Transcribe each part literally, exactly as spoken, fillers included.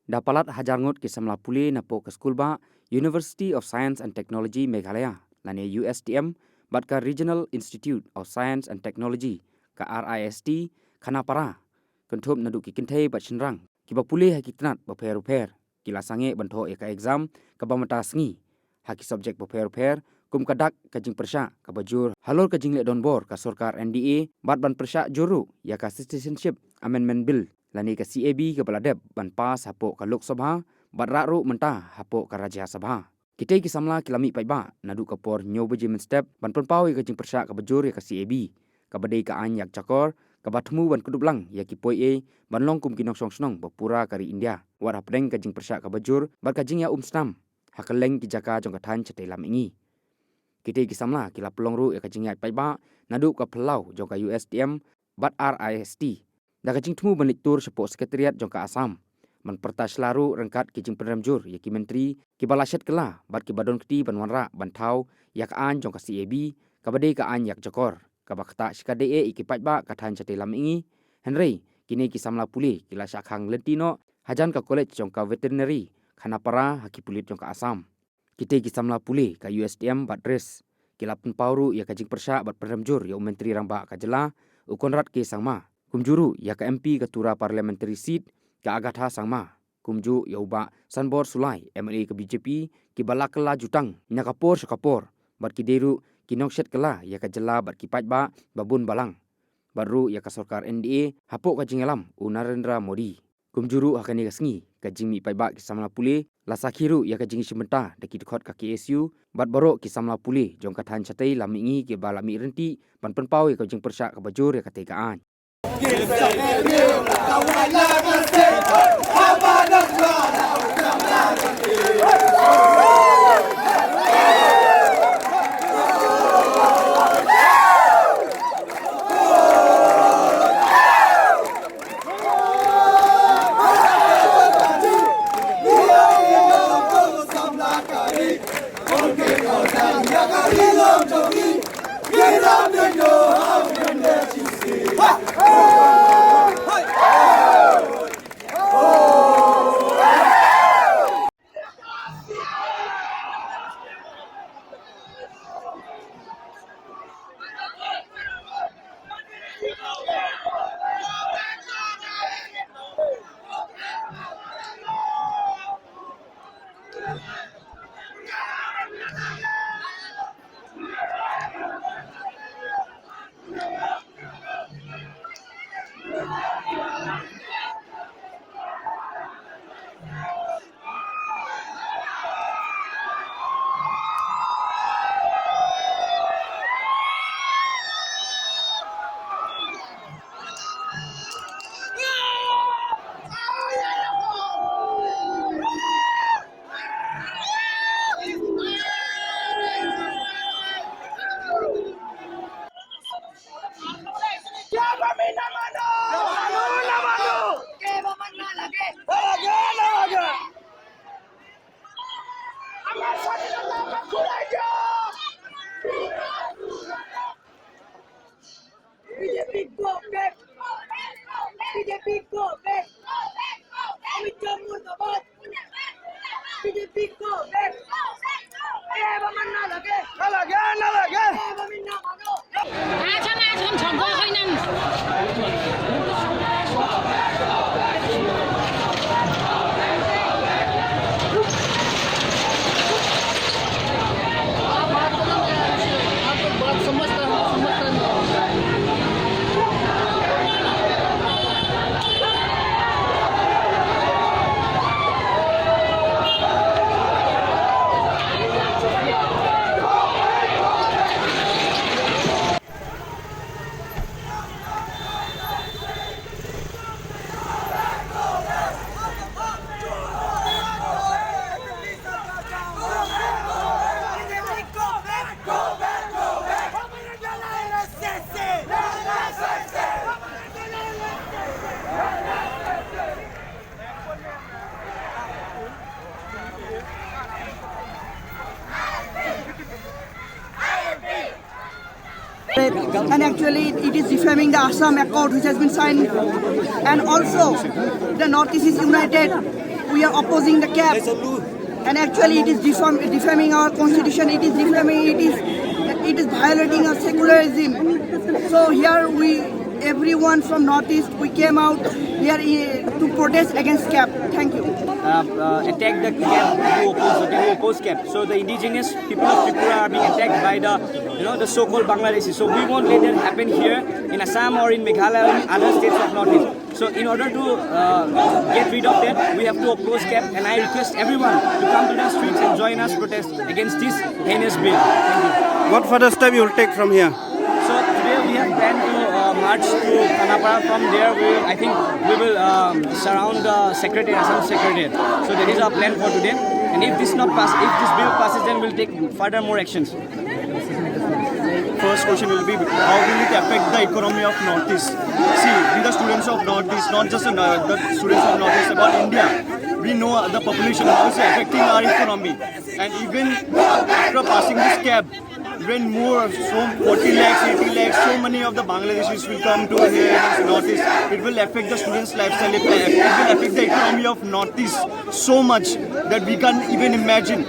Da palat hajar ngut ki samla pule napoh ka skulbah University of Science and Technology Meghalaya lane U S T M bad ka Regional Institute of Science and Technology ka R I S T Khanapara, kynthup naduh ki kynthei bad shynrang kiba pule ha ki tnat bapher bapher, ki la sangeh ban thoh ïa ka exam kaba mynta sngi ha ki subject bapher bapher, kum ka dak ka jingpyrshah kaba jur halor ka jingleh donbor ka sorkar N D A bad ban pyrshah jur ruh ïa ka Citizenship Amendment Bill lane ka C A B kaba la dep ban pass hapoh ka Lok Sabha bad rah ruh mynta hapoh ka Rajya Sabha. Kitei ki samla ki la mih paidbah naduh ka por hynñiew baje mynstep ban pynpaw ïa ka jingpyrshah kaba jur ïa ka C A B, kaba dei ka aiñ ïakjakor kaba thmu ban kdup lang ïa ki poiei ban long kum ki nongshong shnong ba pura ka ri India, wat hapdeng ka jingpyrshah kaba jur bad ka jingïaumsnam ha kylleng ki jaka jong ka thaiñ shatei lam mihngi. Kitei ki samla ki la pynlong ruh ïa ka jingïaid paidbah naduh ka phyllaw jong ka U S T M bad R I S T da ka jingthmu ban leit tur shapoh Secretariat jong ka Assam ban pyrta sla ruh ryngkat ki jingpynrem jur ïa ki myntri kiba la shet kylla bad kiba don kti ban wanrah ban thaw ïa ka aiñ jong ka C A B, kaba dei ka aiñ ïakjakor, kaba ktah shikatdei eh ïa ki paidbah ka thaiñ shatei lam mihngi. Hynrei kine ki samla pule ki la shah khang lynti noh hajan ka College jong ka Veterinary Khanapara ha ki pulit jong ka Assam. Kitei ki samla pule ka U S T M bad RIST ki la pynpaw ruh ïa ka jingpyrshah bad pynrem jur ïa u Myntri Rangbah ka jylla, u Conrad K Sangma, kumjuh ruh ïa ka M P ka Tura Parliamentary Seat, ka Agatha Sangma, kumjuh ïa u Bah Sanbor Sulai, M L A ka B J P, kiba la kylla jutang na ka por sha ka por bad ki dei ruh ki nongshet kylla ïa ka jylla bad ki paidbah ba bun balang, bad ruh ïa ka sorkar N D A hapoh ka jingïalam u Narendra Modi. Kumjuh ruh ha kane ka sngi, ka jingmih paidbah ki samla pule la sakhi ruh ïa ka jingïashim bynta da ki dkhot ka K S U bad baroh ki samla pule jong ka thaiñ shatei lam mihngi kiba la mih ryntih ban pynpaw ïa ka jingpyrshah kaba jur ïa katei ka aiñ. B J P go back. B J P go back. Amit Shah murdabad. B J P go back. And actually, it is defaming the Assam Accord which has been signed. And also, the Northeast is united. We are opposing the cap. And actually, it is defam- defaming our constitution. It is defaming. It is it is violating our secularism. So here we, everyone from Northeast, we came out here, eh, to protest against cap. Thank you. Uh, uh, attack the cap who oppose, who oppose cap. So the indigenous people of Tripura are being attacked by the, you know, the so-called Bangladeshi. So we won't let that happen here in Assam or in Meghalaya or in other states of Northeast. So in order to uh, get rid of that, we have to oppose cap, and I request everyone to come to the streets and join us protest against this heinous bill. Thank you. What further step you will take from here? So today we have planned to uh, march to Khanapara. From there, we will, I think we will um, surround the secretariat, Assam secretariat. So that is our plan for today. And if this not pass, if this bill passes, then we'll take further more actions. First question will be, how will it affect the economy of Northeast? See, we the students of Northeast, not just the, the students of Northeast, about India. We know the population, how is it affecting our economy. And even after passing this cap, when more, so forty lakhs, eighty lakhs, so many of the Bangladeshis will come to here in Northeast, it will affect the students' lifestyle. It will affect the economy of Northeast so much that we can't even imagine.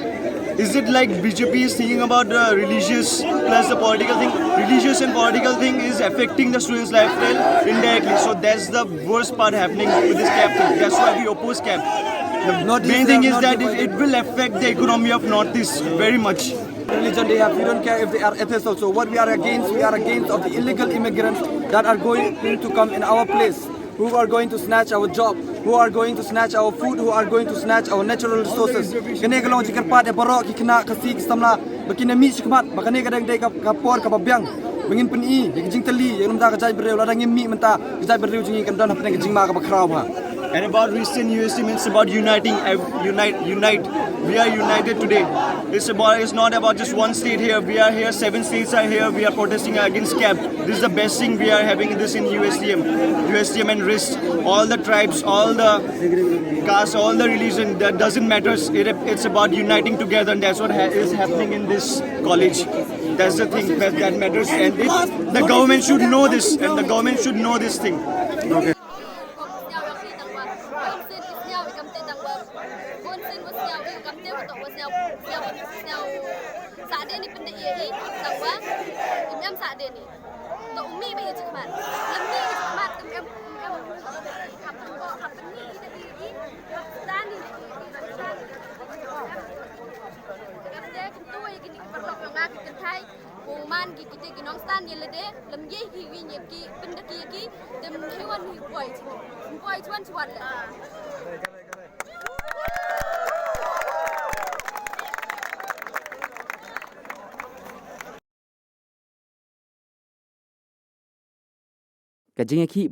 Is it like B J P is thinking about the religious plus the political thing? Religious and political thing is affecting the students' lifestyle indirectly. So that's the worst part happening with this cap thing. That's why we oppose cap. The main thing is that it, it will affect the economy of Northeast very much. Religion they have, we don't care if they are atheists also. What we are against, we are against of the illegal immigrants that are going to come in our place, who are going to snatch our job, who are going to snatch our food, who are going to snatch our natural resources. Kane ka long jingkyrpad ïa baroh ki khynnah Khasi ki samla ba kin ïa mih shakhmat, ba kane ka dang dei ka, ka por kaba biang ba ngin pyni ïa ka jingtylli ïa ka jait bynriew, lada ngim mih mynta ka jait bynriew jong ngi kan don hapdeng ka jingma kaba khraw bha. And about recent U S M, it's about uniting, uh, unite, unite. We are united today. It's about, it's not about just one state here. We are here, seven states are here. We are protesting against cap. This is the best thing we are having in this in U S T M. U S T M and rest. All the tribes, all the caste, all the religion, that doesn't matter. It, it's about uniting together, and that's what ha- is happening in this college. That's the thing that, that matters, and it, the government should know this, and the government should know this thing. Okay. Sah de ni pyndeh ïa i tang wa im em sah de ni. To u mih ba ïa jingkhmat. Lem ni ïa jingkhmat im em im em. Hap ko hap ni ïa i hap sah ni ïa i hap sah ni. Em de kumtu ïa kini ki paralok nga ki kynthai. Bun man ki kite ki nongstad ïa lade lem ye hi wi ïa ki pyndeh ki ïa ki. Dem hi wan hi poi. Poi chuan chuan le. Ka jingïakhih